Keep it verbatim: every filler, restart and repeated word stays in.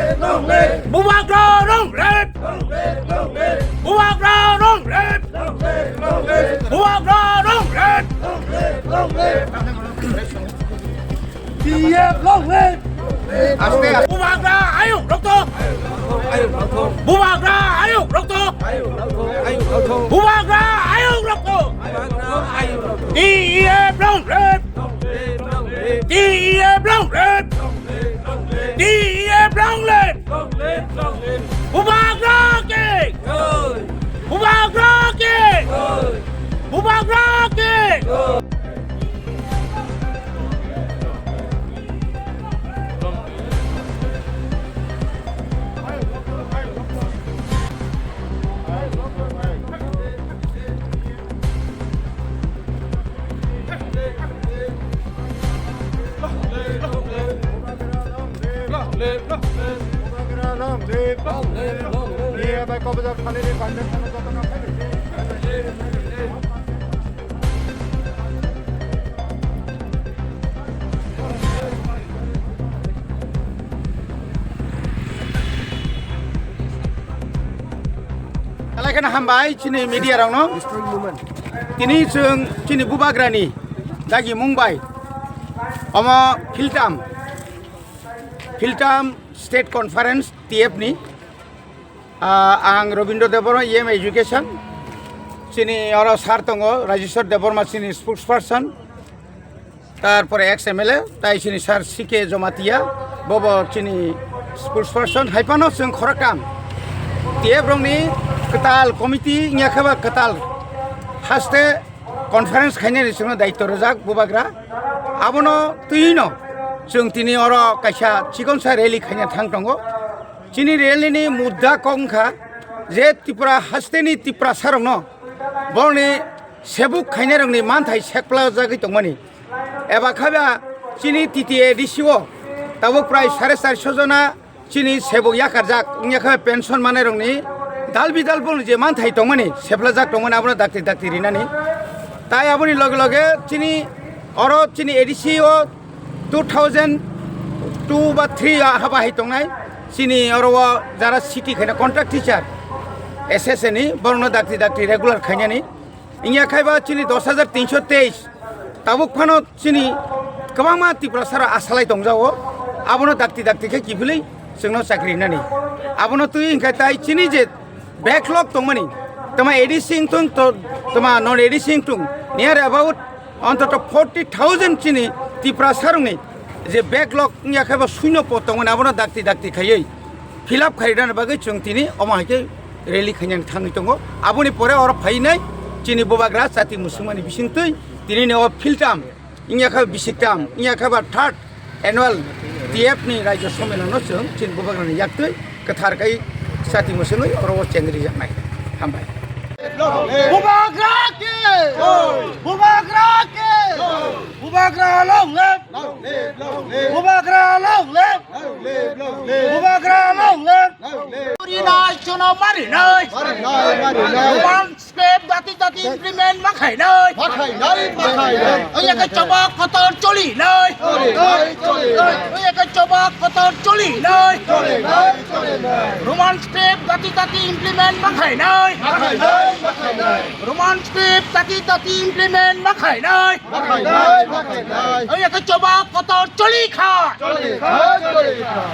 Bubagra long live! Bubagra long live! Bubagra long live! T F long live! Bubagra ayuk rokto! Bubagra ayuk rokto! Bubagra ayuk rokto! T F long live! T F long live! T F long live! Bubagra ki! Bubagra ki! Bubagra ki! Belai kheno hambai chini media rokno. Tini chwng chini Bubagrani dagi mung bai omo Philtam, Philtam State Conference T F ni, ah, ang Robindra Debbarma, E M Education, chini oro sir tongo Rajeshwar Debbarma chini spokesperson. Tarpore ex M L A, tai chini sir C K Jamatia, bobo chini spokesperson, hai phano chwng khoroktham T F rokni kwtal committee, wngya khe ba kwtal haste conference khainani chwngno daityo rwjak Bubagra. Abono twiwi no chwng tini oro kaisa chikonsa rally khaina thang tongo. Chini rally ni mudda kok wngkha je Tripura hasteni Tiprasa rokno borokni sebuk khainai rokni manthai sekplajagwi tongmani. Eba khe ba chini T T A D C o tabuk prai sare charso jona chini sebuk yakarjak, wngya khe pension manai rokni dal bidal bo je manthai tongmani seplajak tongmani abono dakti dakti rinani. Tai aboni loge loge chini oro chini A D C o two thousand two ba three o haba hai tongnai chini oro o jara city khaina contract teacher S S A ni borokno dakti dakti regular khainani. Wngya khe ba chini dos hajar tinso teis tabuk phano chini kwbangma Tiprasa rok asalai tongjago, abono dakti dakti khe kiphilwi chwngno chakri rinani. Abono twi hwnkhe tai chini je backlog tongmani, tama A D C wngthung to, tama non A D C wngthung, near about ontoto forty thousand chini Tiprasa rokni je backlog wngya khe ba suino po tongmani, abono dakti dakti khaiwi fill up khairina bagwi chwng tini omo hai khe rally khainani thangwi tongo. Aboni pore oro phainai chini Bubagra chati muchungmani bisingtwi tini ni o Philtam wngya khe bisiktam wngya khe ba third annual T F ni Raijyo Sommelon no chwng chini Bubagrani yaktwi kwthar khai chati muchungwi oro o chengrijaknai. Hambai. Bubagra ki! Bubagra ki! Bubagra long live! Bubagra long live! Bubagra long live! Marinai, chuno marinai! Marinai, marinai! Roman script jati jati implement ma khainai! Ma khainai, ma khainai! Oya ke chobok kotor choli nai! Choli nai, choli nai! Oya ke chobok kotor choli nai! Choli nai, choli nai! Roman script jati jati implement ma khainai! Ma khainai, ma khainai! Roman script jati jati implement ma khainai! Ma khainai, ma khainai! Oya ke chobok kotor choli kha! Choli kha, choli kha!